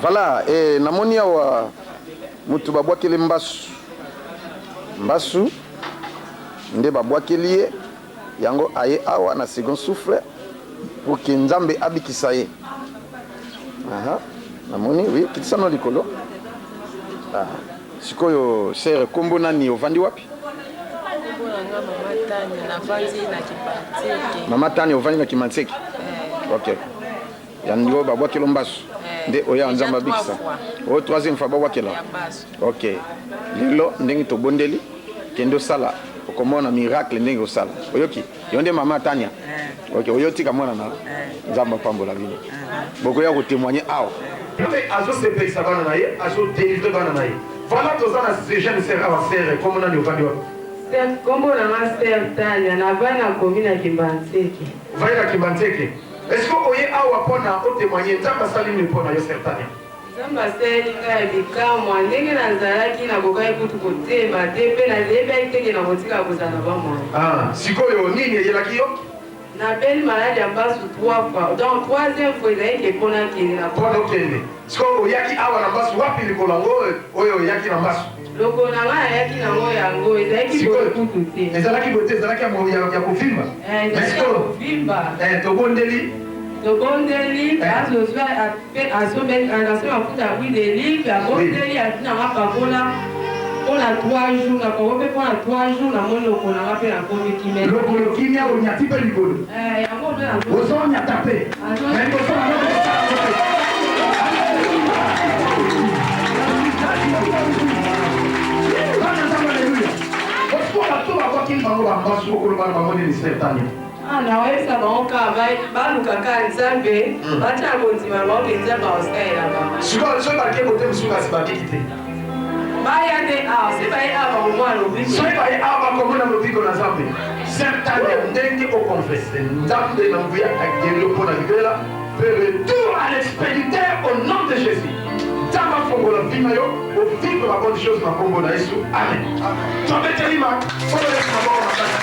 Voilà, eh, namoni awa mutu babwakeli mbasu mbasu nde babwakeli ye yango aye awa na second souffle pour que Nzambe abikisa ye. Aha, namoni oui, kitisa no likolo. Ah, sikoyo sœur, kombo nani, ovandi wapi? Kombo na nga Mama Tania, navandi na Kimbanseke. Mama Tania, ovandi na Kimbanseke? Eh. Ok. Yango babwakelo mbasu Eh, nde oya déjà Nzambe trois abikisa. fois. Oyo troisième fois babwakela. Ya mbasu. Ok. Lelo ndenge tobondeli, kende osala, okomona miracle ndenge osala. Oyoki? Yo nde Mama Tania? Ok, oyo tika mwana na Nzambe apambola bino. Bokoya kotémoigner awa. Nzambe azosepelisa bana na ye, azodelivre bana na ye. Voilà, toza na jeune sœur awa. Sœur, kombo nani, ovandi wapi? Kombo na nga Sœur Tania, navandi na commune ya Kimbanseke. Ovandi na Kimbanseke. Est-ce que oye awa mpona otémoigner Nzambe asali nini mpona yo, sœur Tania? Nzambe asaleli ngai ya bikamwa. Ndenge nazalaki, nakokaki kutu kotema te, mpe nayebaki te que nakotika kozala na bamwana. Ah, sikoyo nini eyelaki yo? Nabeli maladi ya mbasu trois fois, donc troisième fois ezalaki mpo nakende na Mpona okende. Sikoyo oyaki awa na mbasu, wapi likolo yango oyo oyaki na mbasu? Lokolo na ngai nayaki nango, yango ezalaki boye kutu te. Ezalaki boye te, ezalaki ya kovimba. Eh, ezalaki ya kovimba. Eh, tobondeli. Tobondeli, azozwa mpe asomi mafuta ya huile d'olive, abondeli, atinanga pakola mpona 3 jours, napako mpe mpona 3 jours, namoni lokolo nanga mpe nakomi kimia. Lokolo kimia, onyati mpe likolo. Eh, yango mpe Ozonyata mpe. Mais liboso na ngo kosala ngo te. Bana Nzambe, aleluya! Osiko bato babwakeli bango bambasu, okoloba na bango nini, sœur Tania? Ah, nakoyebisa bango kaka baluka kaka Nzambe, batia kondima bango que Nzambe akosalela bango. Sikoyo soki bake kote mosusu kasi babiki te? Baya nde awa, soki baye awa bakomona lobiko. Soki baye awa bakomona lobiko na Nzambe. Sœur Tania, ndenge oconfesser, Nzambe na nguya ageli yo mpo na libela mpe retour à l'expéditeur au nom de Jésus. Nzambe afongola vie na yo, ovivre ba bonne chose na nkombo na Yesu, amen. Tobeteli ma mpo Yesu maboko makasi.